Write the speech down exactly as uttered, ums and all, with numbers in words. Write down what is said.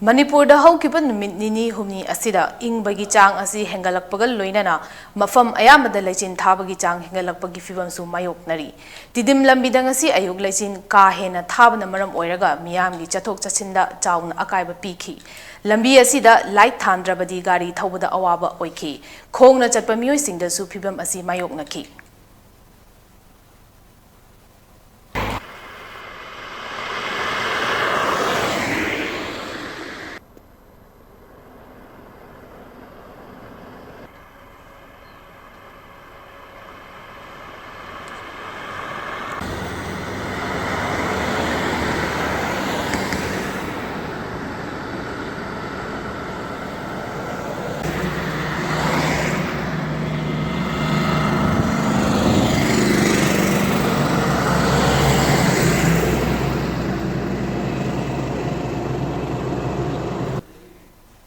ꯃꯅꯤꯄꯨꯔꯗ ꯍꯧꯈꯤꯕ ꯅꯨꯃꯤꯠ ꯅꯤꯅꯤ ꯍꯨꯝꯅꯤ ꯑꯁꯤꯗ ꯏꯪꯕꯒꯤ ꯆꯥꯡ ꯑꯁꯤ ꯍꯦꯟꯒꯠꯂꯛꯄꯒ ꯂꯣꯏꯅꯅ ꯃꯐꯝ ꯑꯌꯥꯝꯕꯗ ꯂꯩꯆꯤꯟ ꯊꯥꯕꯒꯤ ꯆꯥꯡ ꯍꯦꯟꯒꯠꯂꯛꯄꯒꯤ ꯐꯤꯕꯝꯁꯨ ꯃꯥꯌꯣꯛꯅꯔꯤ꯫ ꯇꯤꯗꯤꯝ ꯂꯝꯕꯤꯗ ꯉꯁꯤ ꯑꯌꯨꯛ ꯂꯩꯆꯤꯟ ꯀꯥ ꯍꯦꯟꯅ ꯊꯥꯕꯅ ꯃꯔꯝ ꯑꯣꯏꯔꯒ ꯃꯤꯌꯥꯝꯒꯤ ꯆꯠꯊꯣꯛ ꯆꯠꯁꯤꯟꯗ ꯆꯥꯎꯅ ꯑꯀꯥꯏꯕ ꯄꯤꯈꯤ꯫ ꯂꯝꯕꯤ ꯑꯁꯤꯗ ꯂꯥꯏꯠ ꯊꯥꯟꯗ꯭ꯔꯕꯗꯤ ꯒꯥꯔꯤ ꯊꯧꯕꯗ ꯑꯋꯥꯕ ꯑꯣꯏꯈꯤ꯫ ꯈꯣꯡꯅ ꯆꯠꯄ ꯃꯤꯑꯣꯏꯁꯤꯡꯗꯁꯨ ꯐꯤꯕꯝ ꯑꯁꯤ ꯃꯥꯌꯣꯛꯅꯈꯤ꯫